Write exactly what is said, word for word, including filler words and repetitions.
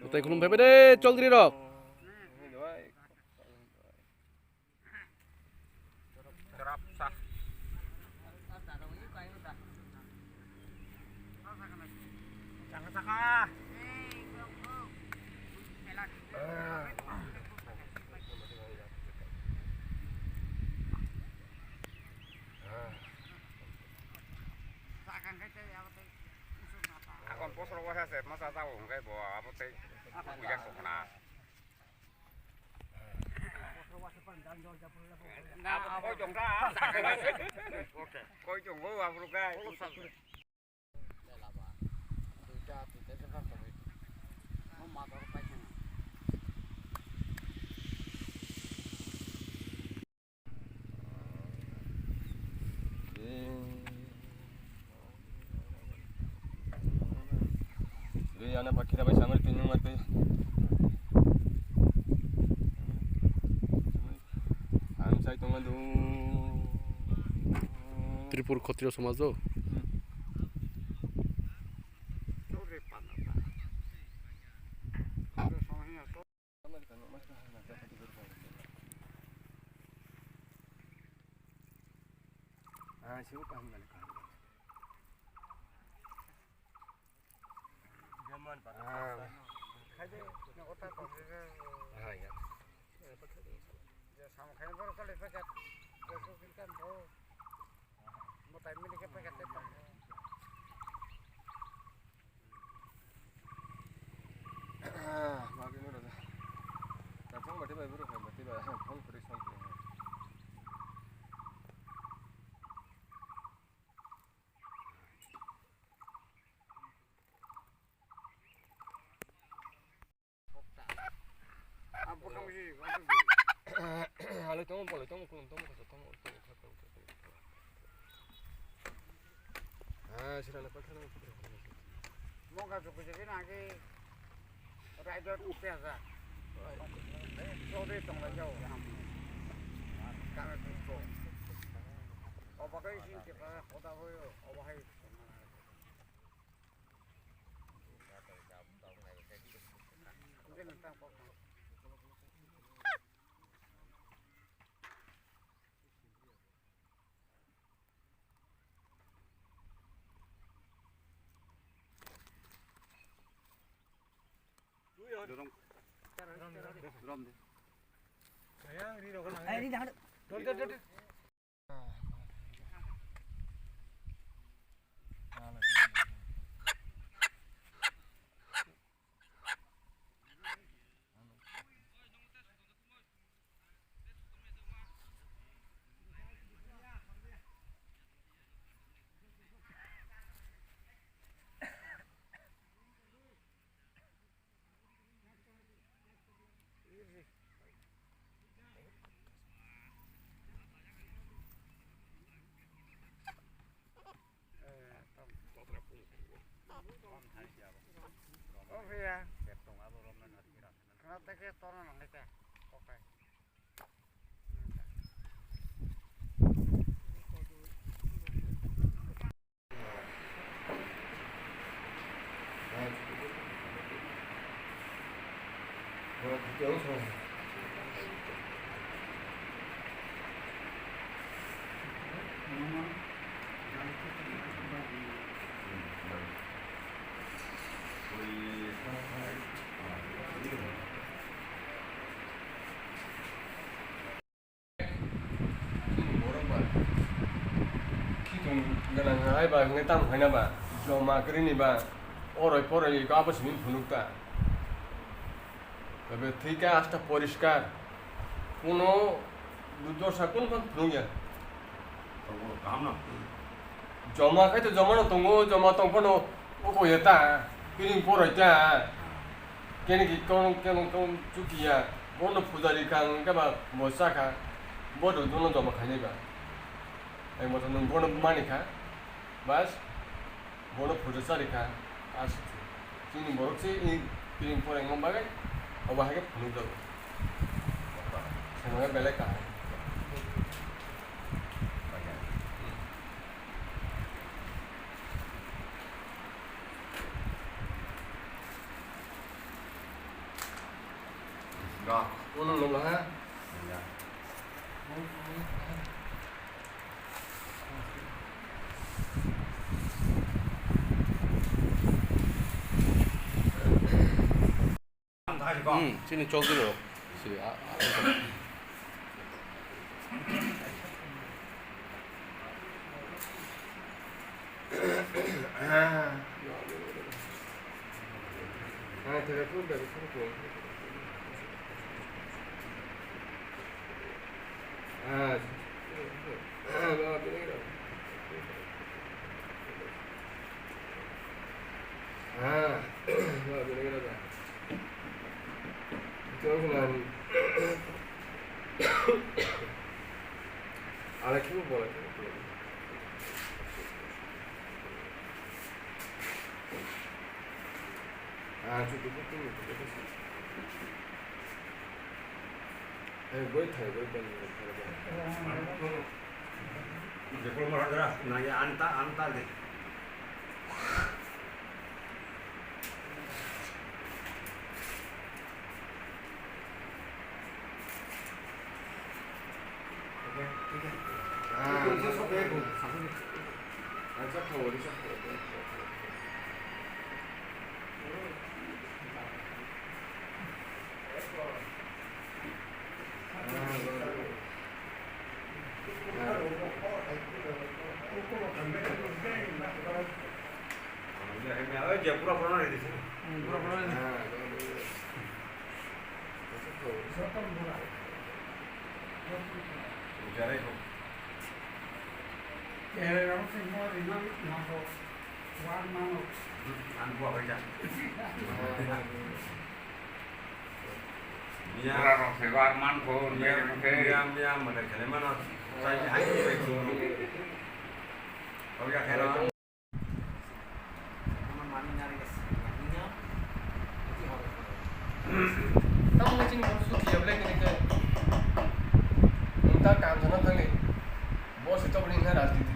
Bwtai khulum phaibai de, Chaudhary rok. Akon bosor wahya se masa jabo hwnkhe bo abo tei bujak tongkha na. Na, koi tong kha. Koi tong kho, aphuru kha. Re, ana pakhira bai samar twi nung mar twi. Ang sai tong du. Tripur Khotriyo Somaj do. Ah, siu kaham nani kaham. Ah. Khaide, na ota tong khe. Ah, ya. Je sam khai bor kale packet. Ko kin kan bo. Mo time mili ke packet te tong. Ah, ma ke no da. Ta phone bati bai bro khai bati bai. Phone kuri phone kuri. Alo, tamo, polo, tamo, kulum, tamo, koso, tamo, tamo, tamo, tamo. Ah, sila na pakhana. Mo ka suku suku na ki. Rider upe asa. Sode tong la jao. Kame tu ko. Oba kai sin ke pa, oda hoyo, oba hai. Borok ba khitung gwnang hai ba hwnwi tamo khaina ba joma kwrwini ba oroi poroi ko abo simi phunuk ta. Tei thwi khe asta poriskar, kuno dudorsa kun phano phunuk ya. Joma khai to joma no tongo, joma tong phano oko ya ta, kiring poroi ta. Kene ki kong kong kong chukiya, bono pujari kha, hwnkhe ba bo cha kha, bo do dono joma khainai ba. Ai moto nwng bono mani kha, bas, bono puja chari kha, aswk se. Chini borok se i kiring poreng bagwi, obo hai khe phunuk jago. Belai kaham. Rok, ulo lolo ha. Hmm, chini chokdiro. Si, a, a, Miya. Pura rok se bar man ko, miya rok se. Miya, miya, mane khele mano. Sai hai ko. Kau ya khela. Tamo chini bono suti ya, black ni ke. Unta kam jana thangni. Boss itu bini ngai rajniti.